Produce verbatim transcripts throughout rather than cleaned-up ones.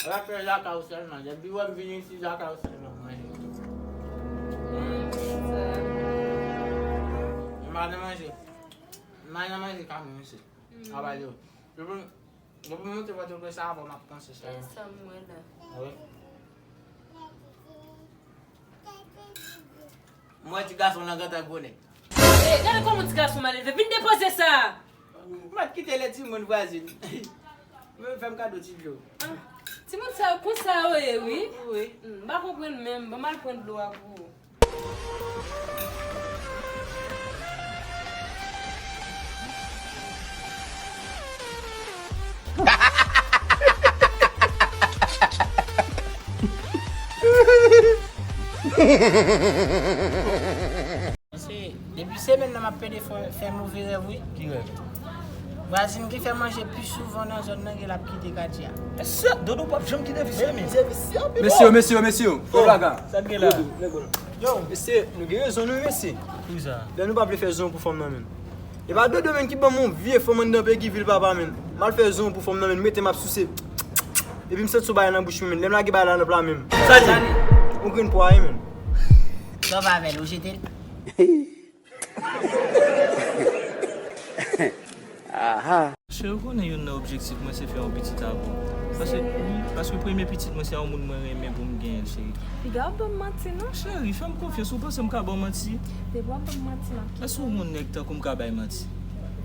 Rapè lakay ou sèlman. Depi wè m vin isit, lakay ou sèlman m manje. M pa nan manje. M pa nan manje kamyon isit. A pa di w. Depi, depi m moute Pòtoprens sa, apre m ap panse sèlman. E sa m wè la. Wi. M wè ti gason nan gentan gwo nèg. E, gade kòman ti gason malelve. Vin depoze sa! M ap kite lè timoun vwazin. Mwen fè m kado ti dlo. Ah, timoun sa yo konsa yo ye, wi. Wi. Hmm, m pa konprann menm. Ban m al pran dlo a pou ou. Se, depi semèn nan m ap pede fè, fè move rèv, wi. Ki rèv? Vwazin ki fè manje pi souvan nan zòn nan, gen l ap kite katye a. Mesye, Dodo p ap janm kite visye, men. Mesye, mesye, mesye, fè blaga. Sa k gen la? Yo. Mesye, nou gen rezon, nou, mesye. Poukisa? Lè nou pa vle fè zon pou fanm nan, menm. E pa Dodo menm ki ban m yon vye fanm anndan Pegivil, papa, menm. M al fè zon pou fanm nan, menm, mete m ap souse. Epi m santi yon bagay nan bouch mwen, menm. Lè m lage bagay la nan pla menm. Sa di? Yon grenn pwaye, menm. Sa w fè avè l, ou jete l? Aha. Cheri, ou konnen youn nan objektif mwen se fè yon pitit avè w. Paske, wi, paske premye pitit mwen se yon moun mwen renmen pou m genyen l, cheri. Piga w ban m manti, non. Cheri, fè m konfyans, ou panse m ka ba w manti? Depi w ap ban m manti, m ap kite w. Èske yon nèg tankou m ka bay manti?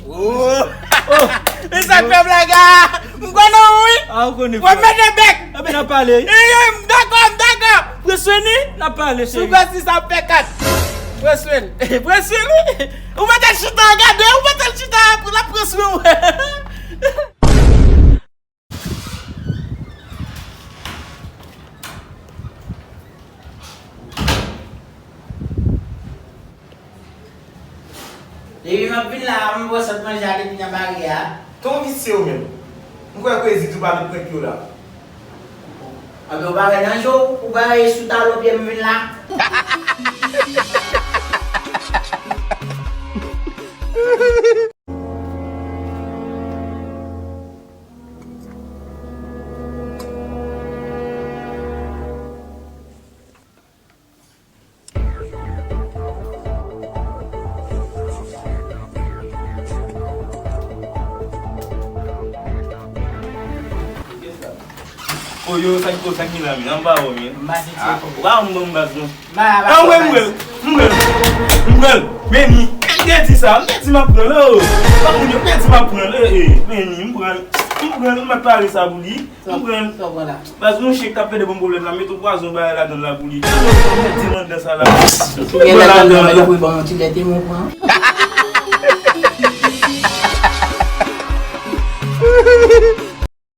Oh! Oh! E sa k fè blaga! M konnen w, wi! Ah, ou konnen. Mwen mete bèk! Ebyen, n ap pale. E, e, m dakò, m dakò! Presweni, n ap pale, cheri. Sou gòs li sa ap fè kat. Presweni. Presweni. Ou mete l chita, gade, ou mete l chita, pou l ap presweni. Depi m ap vin la a, m wè sot manje a depi nan baryè a. Ton visye ou menm. M kwè kwezi tou pa met pwent yo la. Anben ou pa wè nan je w, ou pa wè e sou talon pye m vin la. Oyo, sa ki, sa ki la menm? Anba ou menm. Ou pa yon bon baz non. Anmwe, m wè l. M wè l. M wè l. Meni, m te di sa. M te di m ap pran l, oh. Pa moun yo, m te di m ap pran l, eh, eh. Meni, m pran l. M pran l, m ap pale sa pou li. M pran l. Sa w pran la? Baz, yon chen k t ap plede ban m pwoblèm la, mete yon pwazon bagay ladan l la pou li. Mwen di mandan sa la. Ou gen lè tann nan mwen, ou ban yon ti lè te mwen pran.